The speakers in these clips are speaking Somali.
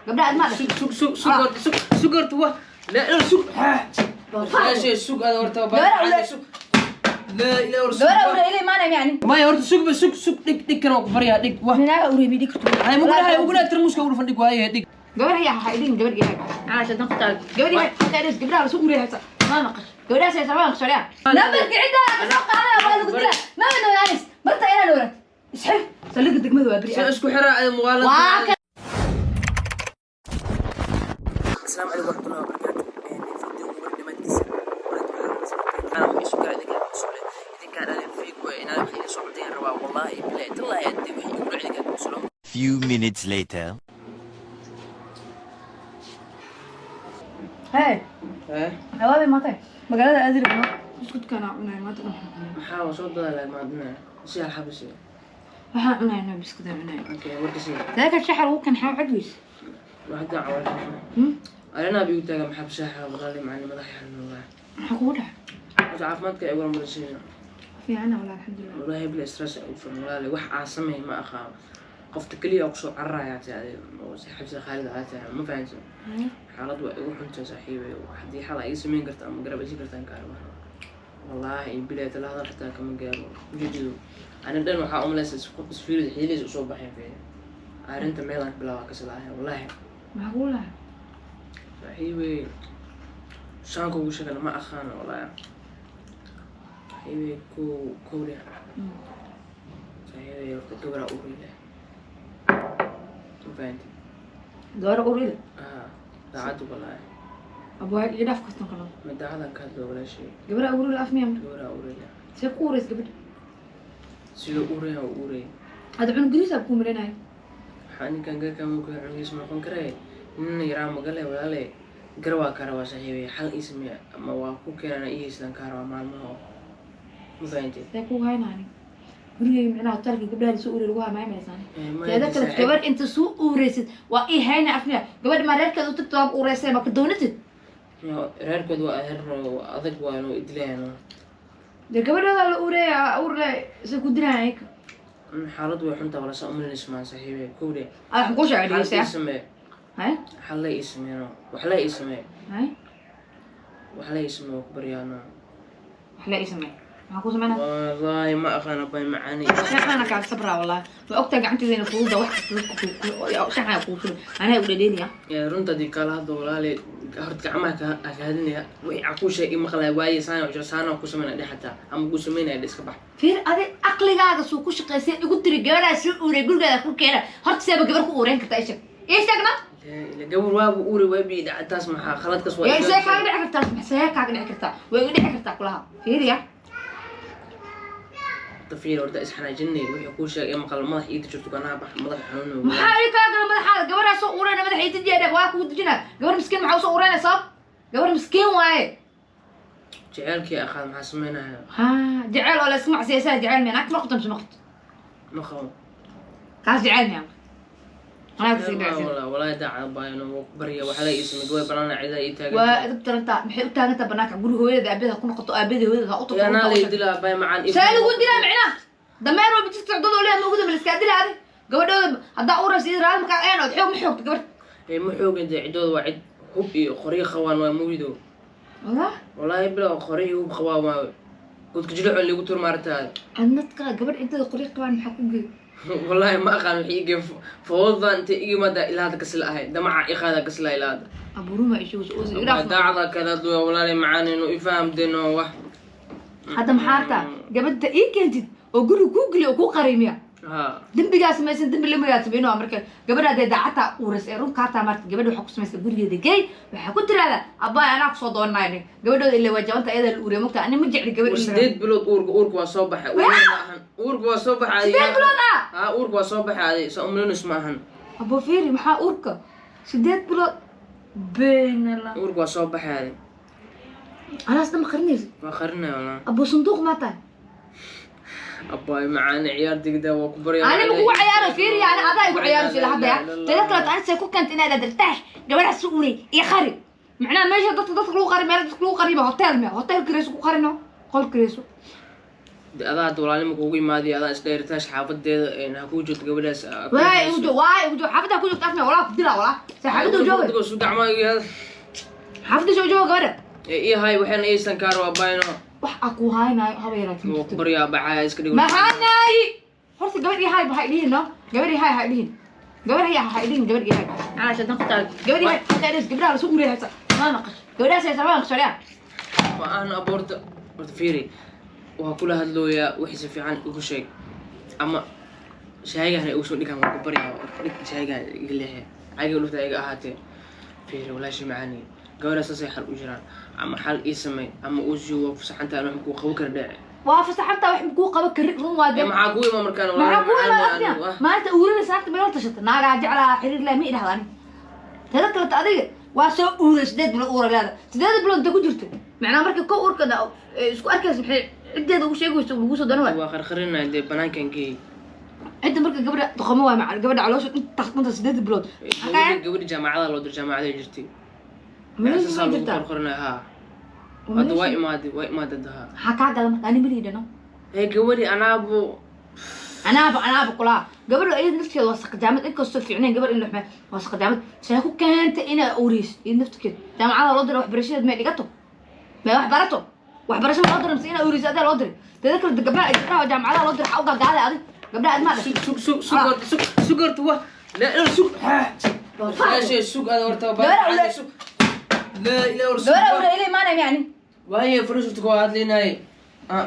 Gabdhaha aad ma Sug dhashay. Sug, sug, sug horta, sug, sug horta. Wa la la, sug. Walaashay, sug ada horta. Gabar Sug, laa ilaa war, sug. Gabadha ureey ilay maanay yani. Maya, horta sug ba, sug, sug, dhig, dhig kan, waa ku baryaa, dhig wa. Ninaaga ureey mi dhig karto. Hay mugu dhahay, mugu dhahay, tarmuuska ugu dhufan, dhig waaye, dhig. Gabadha yaa ha idin gabadh yahay. Caasha dan qtaal. Gabadh yahay qtaal, gabdhaha la soo ureey haysa. Ma maqash. Gabadhaas haysa ma maqash yaa. Nambarka cidda ka soo qaaday waa lagu dilaa. Ma ma noolaanis. Marta inaa noolaat. Isxir. Saldhigga degmada waa beri. Se isku xiraa ay muuqaalan. Waa ka Asalaamu calaykum waraxmatullahi wabarakaatu. Fiidiyowga war dhammaantiisa waxaa isu gaara idinkaa cusule, idinkaa dhaleen fiig way inaad wax idin soo codayaan rabaa. Wallaahi bilahi tallahi, haddii wixii igu dhac idinkaa cusulo. Few minutes later. Hey, Eh, hawaabi maantay. Magaalada aadi rabno. Buskudkaan aan cunay maanta dhan waxaan cunay. Maxaa waa soo dadaalaa maadina si hal xabisi? Waxaan cunay no buskudaan cunay. Okay, warka sii. Daaka shaxar uu kan xaa cad weys. Waxda cawal. Arrinaa bigu taaga maxaa bashaaxa walaali macalin madaxa xanuun wallaahi. Maxaa kugu dhacay? Horta caafimaadka ay wala marasiina. Fiicana walaa, alxamdulilah. Wallaahi bila stress ay ugu furan walaali, wax aan sameey ma aqaano. Qofta kaliya oo kusoo cararayaa tahay oo saaxiibsa Khaalid aa tahay, ma fahansan? Xaalad waa igu xuntahay saaxiibay. Haddii xal ay ii samayn karta ama garab isi kartaan kaa rabaa. Wallaahi iyo bilaa tala hadal xitaa kama gaaro ujeedadu. Ani dhan waxaa umalaysa isfiirida xiilihiis usoo baxeen fiiri. Arrinta meel aan ka bilaabaa ka silaahay wallaahi. Maxaa kugu dhacay? Saaxiibay, shaanka ugu sheegana ma aqaano wallaahi. Saaxiibay, kow kowdhe. Saaxiibay, horta gabaraa uuriile, ma fahanti? Gabar ureey. Ah, daacaddu wallaahi. Abu ii dhaaf kartan kana. Ma daacadan ka hadlo walaashay. Gabar ureey af miyaa? Gabaraa uuriile. See ku ureys gabadha? Sidoo uuraya u uuraya. Hada cunug gariis aa kuu marinaya. Waxaa ninkan garkaa muka cunugiis ma noqon karee, nina yaraa magale walaale, gar waa ka rabaa saaxiibay. Xal ii sameeya ama waa ku keenana ii haystaan kaa rabaa maalmaha, ma fahantay? See kugu haynaani gurigayga micnaha hotelka gabdhaha lasoo ureey lagu hayo maaymaysaan. Eh, maya. Teeda kale saaxiib. Gabar inta soo uureysid waa ii hayna af miyaa? Gabadha maa reerkeeda u tagto waaba ureysay ma ka doonatid? Yo, reerkood waa reer adag, waa inuu idilayaan. Dee gabadhooda la uureeya uur le se ku dilayan ayaka. Xaalad way xuntaa wala saa umalinaysa maan saaxiibay, kowdhe. Aa waxaan kuu sheegay Xal ii dhegeystayaa. samee. Hay. Xal la ii sameeyno, wax la ii samee. Hay. Wax la ii samee, waa ku baryaano. Wax la ii samee, maxaan kuu sameynaa? Wallaahi ma aqaana bay macaani. Shaxana kaa sabraa wallahi, waa ogtahay gacanteeda inay kugu da wax kasta dadka shaxana kugu sugan anaa u dhadheeniya. Runta haddii kaala hadlo walaale, horta gacmaha ka ka hadlinaya wixii aan kuu sheegay maqlaya waaye, saana jiro, saana ku sameynaya dhe xataa ama ku sameynaya dhe, iska bax. Fiir, adi aqligaaga suu ku shaqaysay igu tiri gabadhaa soo uuray gurigaada ku keena. Horta seeba gabar ku uureyn kartaa? Isheg, ii sheegna. Ila gabar waabu uuri waa bi taas, maxaa khaladkas waa? Yaa see kaaga dhici kartaa? See kaaga dhici kartaa? Way iga dhici kartaa kulaha, fiiriya. Fiir, horta isxanaajinay, wixii kuu sheegay maqal, madax ii jirto ganaha bax, madax xanuun. Maxaa ii kaa gala madaxaada? Gabadhaa soo uureyna madaxa ii dejiya dheh, waa kugu dejina. Gabar miskiin maxaa usoo uureyna? Sabab gabar miskiin waaye. Jaceylkii aqaan, maxaa sameynaya? Ha jeceel oo la isku macsiyaysaa jeceel miya? Naagta ma qabto mise ma qabto? Ma qabo. Kaas jeceel miya? Anaa kasii dhacsan. Walaahi daacad baayno, waa ku barya, waxa la ii samey gabar banaana cidaa ii taagan. Waa edab tarantaa, maxay u taagantaa banaanka guri? Hooyada aabadeeda ha ku noqoto, aabada hooyada ha u tagto. Anaa la dilaa bay macaan. See lagu dilaa micnaha? Dameer walba jidka socdadoo leeyahay ma ugu dambe la iskaa dilaa. Adi gabadhooda haddaa uuraysa iyada raali markaa een ood xoog ma xoogto gabadh. Ee, ma xoogin dee, ciddooda waa cid hub iyo qoryo qabaan waa mugdo. Wallah. Wallaahi bila qoryo iyo hub qabaan waa godka jilicoo liigu tur maartaa. Adnadka gabadh ciddada qoryo qabaan maxaa ku geey? Wallaahi ma aqaan wixii igee fowdada intay igi maada ilaa hadda kasla ahay, damaca iqaada kasla ilaa hadda. Abuuruma ishuus oo Waa daacada kala duwa walaali macaan, inuu ifahamdeno wax. Hadda maxaa artaa gabadha ii keentid oo guriga kuu geliyo oo kuu qarimiya? Ha. Dembigaa samaysan, dembi lamigaa samayno. Marka gabadha hadee daacadtaa uurays ee run kaataa marka gabadha waxaa ku samaysa gurigeeda geey, waxaa ku tiraahdaa abbaa anaa kusoo doonanayo gabadhooda, ilaa waa jabanta iyada la uuriya mogta. Ani ma jecli gabadh. 8 bilood uurka waa soo baxay, uur ma ahan, uurka waa soo baxay. 8 bilood ah? Ha, uurka waa soo baxay, adi soo umlinus ma ahan. Abo fiiri, maxaa uurka 8 bilood beenala? Uurka waa soo baxay adi. Anaas dhan ma qarinaysa? Waa qarinaya walaa. Abo sanduuq maa tahay? Abbaay macaani, ciyaar digda waa ku barya. Ani ma kugu ciyaaro, fiiri, yani adaa igu ciyaarayso ilaa hadda. Ya teeda kaleeto ani say ku keentay inaad adirtaax gabadhaas su uray iyo qari macnaha meesha dadka lagu qari, meel dadka lagu qariba hotel miya? Hotel kireyso ku qarino, qol kireyso. Adaa hadda walaalnimo kuugu imaadiy, adaa isdheeritaas xaafadeeda ha kuu joogto gabadhaas. Waay ugu joog, waay ugu joog xaafadda ku joogta afna walaa ku dilaa walaa xaafadda u jooga. Su gacmaa xaafadda soo jooga gabadha. Ii hay waxayna iisan kaaro abayno. Wax aa ku haynaayo haba yaraatee. Waa ku baryaa bacaya iska dhigo. Maxaanayi horta gabadh ii hay ha dhihin, no, gabadh ii hay ha dhihin, gabadh hay ha dhihin, gabadh ii hay calaasha dan ku taal, gabadh ii hay halka dhis gabdhaha lasoo ureey haysa ma maqash gabadhaas haysa ma maqash waliyaa. Ma ahna aboorta, horta fiiri, waa kula hadlooyaa, wixii si fiican igu sheeg ama shaayigahana igu soo dhigaan, waa ku baryaa, dhig shaayigahan iga leexe cagiga dhufta iga ahaatee. Fiiri walaasha macaani, gabadha saasay xal u jiraan, ama xal ii samey ama uusiyo waa fasaxantaa, wax kuu qaban kara dhece. Waa fasaxanta, wax kuu qaban kari run waa dee. Maxaa kuu imaa markaan? Maxaa kuu imaa afya maanta uurinaysa naagta meel tashata naagaa jeclaa xiriir leh ma idhahda ani. Teeda kaleta adiga waa soo uuray 8 bilood uura leeda, 8 bilood inta ku jirta macnaa marka ko uurka isku arkaysa maxay ciddeeda ugu sheegayso lagu soo dano waay. Waa qarqarinaya dee, banaankan geey. Cidda marka gabadha doqomo waay macal gabadha caloosha intaas dhanта 8 bilood. Gabadha jaamacada loo dir, jaamacaday jirtay. Malaysia ma jirtaa? Qarqarinaya haa, hadda waa imaaday, waa imaaday daha. Maxaa kaa gala marka? Ani malihidhano. Ee gabadhi anaabu anaaba kulaa gabadha iyada nafteeda waa saqjaamad, inkastoo fiicnayn gabadh in la xumeeyo waa saqjaamad. See ku keentay inaa uureyso iyada nafteeda? Jaamacada loo diray waxbarashadeed may dhigato, may wax barato, waxbarasho loo diray mise inaa uureyso adaa loo diray? Teeda kale gabdhaha gabdhaha jaamacadaha loo diray xaa u gaagaaday adig gabdhaha admaa dhashay. Sug sug sug horta, sug sug horta, wa la la sug walaashay, sug ada horta sug, laa ilaa war sug. Gabadha uurey ila imaanaya yani. Waaye fariis horta ku hadlaynaaye.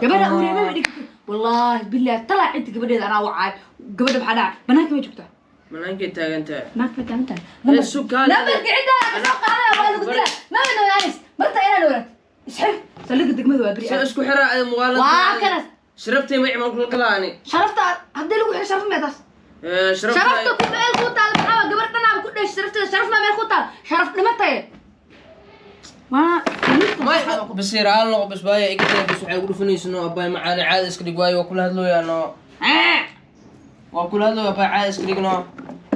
Gabadha uurey ma dhigto wallaahi billahi talaa cidda gabadheeda anaa wacaay. Gabadha maxaa dhacay? Banaanka may joogtaa? Banaankay taagan tahay. Banaanka may taagan tahay. Ee sug kaale. Nambarka cidda ka soo qaaday waa lagu dilaa. Maba noolaanis marta inaa noolaat isxir saldhigga degmada waa beri. Se isku xiraa ada muuqaalan? Waa kanas. Sharabtay ma iman kula kalaani. Sharafta haddii lagu xiro sharaf mee taas? Sharafta ku meel ku taal maxaa waa? Gabar dhanaaba ku dhesh sharafteeda, sharaf maa meel ku taal? Sharaf dhimatay waa. Basiir aan noqo bas baaya iga tahay bas, waxay ugu dhufanaysa no abaay macaani, caada iska dhig waayo, waa kula hadlooyaa no, waa kula hadlooya abaay, caada iska dhig no.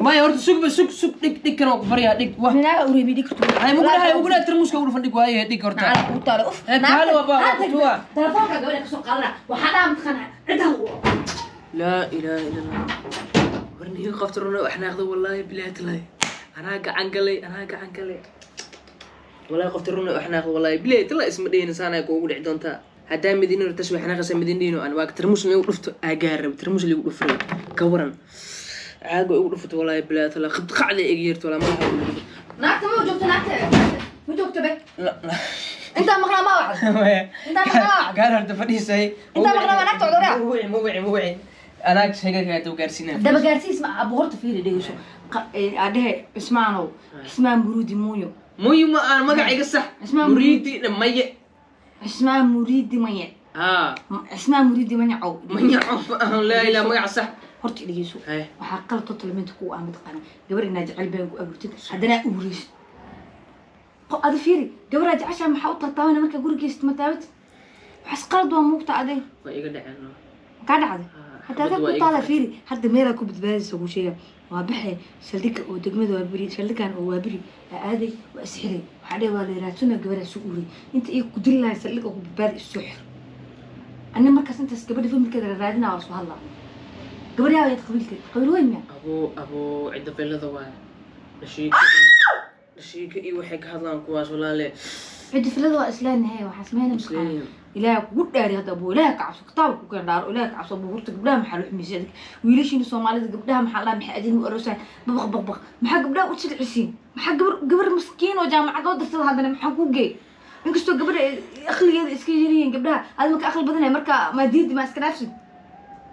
Maya horta sug ba, sug sug, dhig dhig kan, waa ku baryaa, dhig wah. Ninaaga ureemi dhig karto. Hay mugu dhahay ugu dhahay tarmuuska ugu dhufan, dhig waaye, dhig horta. Macala kugu taalo uf. Ee kaale waa baa waa kutuwa. Telefoonka gabadha kasoo qaadana waxaa dhaha mataqaana cidda. Laa ilaaha illa allah, warniga qofta runa wax naaqda wallaahi bilaahi talaahi, anaa gacan galay, anaa gacan galay wallahi, qofta runa wax naaqda wallaahi bilaahi talaahi, isma dhehina saanay kuugu dhici doontaa haddaa madiina tas wax naaqaysa madiina dhihino aan waa tarmuus lagu dhufto aagaar rab tarmuus lagu dhufray ka waran caaga igu dhufato wallaahi bilaahi talaahi khad qacda iga yeerto wallaahi madaxa igu dhufato. Naagta ma joogto, naagta ma joogto be, intaa maqnaa ma wacdo, intaa maqnaa ma wacdo. Gaar horta fadhiisay. Intaa maqnaa waa naagta cuduryaa. Muwici muwici muwici anaa sheega kaa gaarsiinaa. Daba gaarsiis ma abu horta fiiri dhegeyso adhehe Cismaanow, Cismaan Murudi Muuyo. Muyu ma aan magac iga sax. Cismaan. Muriidi maye. Cismaan Muridi Maye. Haa. Cismaan Muridi Manyacow. Manyaco ma ahan, laa ilaa magac sax. Horta dhegeyso. Haye. Waxaa qalad totalmente ku ah mataqaana gabar inaa jecel been ku abuurtid haddana uureysid adi fiiri gabaraa jeceshaa maxaa u taataabana markaa gurigeysad ma taabid waxaas qalad waa muugta adig. Waa iga dhaceen no. Kaa dhacday. Haa, hadda xabad adag waa ku iga taala furtay. Fiiri hadda meelaa ku badbaadaysa kuu sheega, waa baxay saldhigga oo degmada waa beri, saldhiggan oo waa beri aa aaday, waa isxiray, waxaa dheh waa la raadsana gabaraa soo uurey inta iga ku dili lahay saldhigga ku badbaadi isoo xir ani markaas intaas gabadha familkeeda la raadinaa waa soo hadlaa gabadha yaa qabiilkeed qabiil weyn miya? Abuu abuu cidda fillada waay dhashiika dhashiika iyo waxay ka hadlaan kuwaas walaale. Cidda filada waa isleenahay, waxaa sameynaya mataqaana. Isleenahay. Ilaahay kugu dhaari hadda abuu, ilaahay ka cabso, kitaabka ku keen dhaaro, ilaahay ka cabso abuu. Horta gabdhaha maxaa loo xumeysay adig? Wiilashiina soomaalida gabdhaha maxaa la maxay adin u aroosaan babaq baq baq, maxaa gabdhaha u silcisiin? Maxaa gabar gabar maskiin oo jaamacad loo dirsada haddana maxaa kuu geey? Inkastoo gabadha aqligeeda iska yaryihiin gabdhaha adi marka aqli badanay marka maa diidi maa iska dhaafsid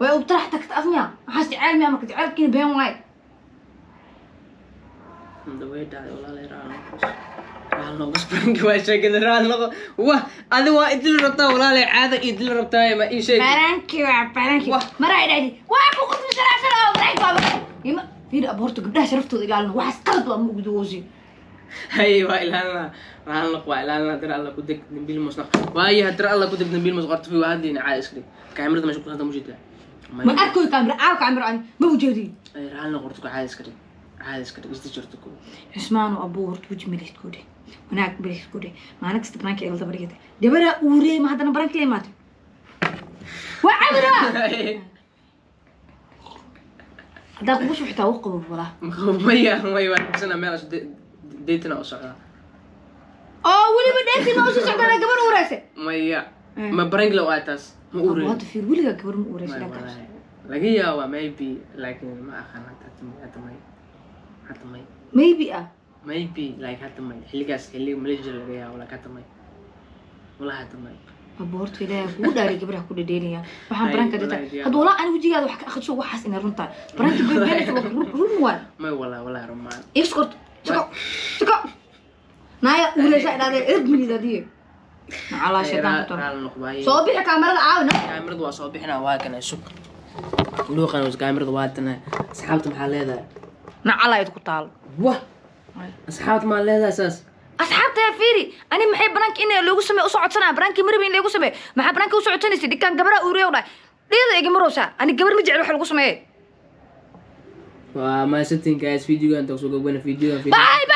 way u tarax tagta af miya maxaas jeceyl miya marka jecelkiina been waaye. Way dhacday walaale, raal noqo raal noqo, bas waa sheegada raal noqo, wah adi waa idil rabtaa walaale, caada idil rabtaa ma ii sheeg. Baranki waa baranki. Wah. Maraa idhahdi waa ku qudbi sharaafsan oo baranki waa baranki ima fiiri ab horta gabdhaha sharaftooda ilaalina waxaas qalad waa ma ugdoosi. Hay waa ilaalina raal noq, waa ilaalina dar alla ku deg dambiil musnaq waaye dar alla ku deg dambiil mus qorto fi waa hadlayna caada iska dhig kaamirada meesha ku santa mujeedaa. Ma arkoy kaamira caaw kaamira ani ma ujeedin. Ay raal noq horta ku caada iska dhig, caada iska dhig isda jirto ku. Cusmaano abuu horta weji malihid ku dheh, wanaag malihid ku dheh, maalin kasta banaanka igala daba dhigata gabaraa uurey ma haddana baranki la imaatay. Waa cabira. Haddaa kugu shuxtaa u qabo walaa. Maya, maya, waan xabsanaa meel dating u socdaa. Oo weliba dating ma usii socdaa gabar uureyse? Maya, ma prank la waa taas, ma uurey. Hadda fiir, weligaa gabar ma uureyse. Maya, dhankaas. Wallaahi. Laga yaabaa maybe, laakiin ma aqaan hadda, hadda may, hadda may. Maybe ah. Maybe, like hadda may, xilligaas xilliga Malaysia laga yaabo, like hadda may, wallahi hadda may. Abo, horta Ilaahay kugu dhaaray, gabadha ku dhadheenaya waxaan Ay, prank-ka dhita. Wallaahi diyaar. Hadda walaa ani wejigaada wax ka akhriso, waxaas inay run tahay, prank-ka beenbeen run waay. May, wallahi, wallahi rumaan. Iga sokorto, soko soko, naaya uureysa idhahdee, erg milid adiye macalaa shaytaan ku taro. Raali noqbaaye. Soo bixi kaamarada, caawina. Kaamirada waa soo bixinaa, waa kana, sug luuqan kaamirada waa tana. Asxaabta maxaa leedahay? Nacalaa idku taalo. Wah, asxaabta maa leedahay saas? Asxaabta fiiri, ani maxay prank-ka in loogu sameeyo usoo codsanaa? Prank-ki marbi in loogu sameeyo, maxaa prank-ka usoo codsanaysa? Dhikaan gabadha uuriyo dhahay, dhiyada iga marowsaa. Ani gabar ma jecel wax lagu sameeye. Waa mahadsantiin guys, videogan inta kusoo gabgana videogan. Bye bye.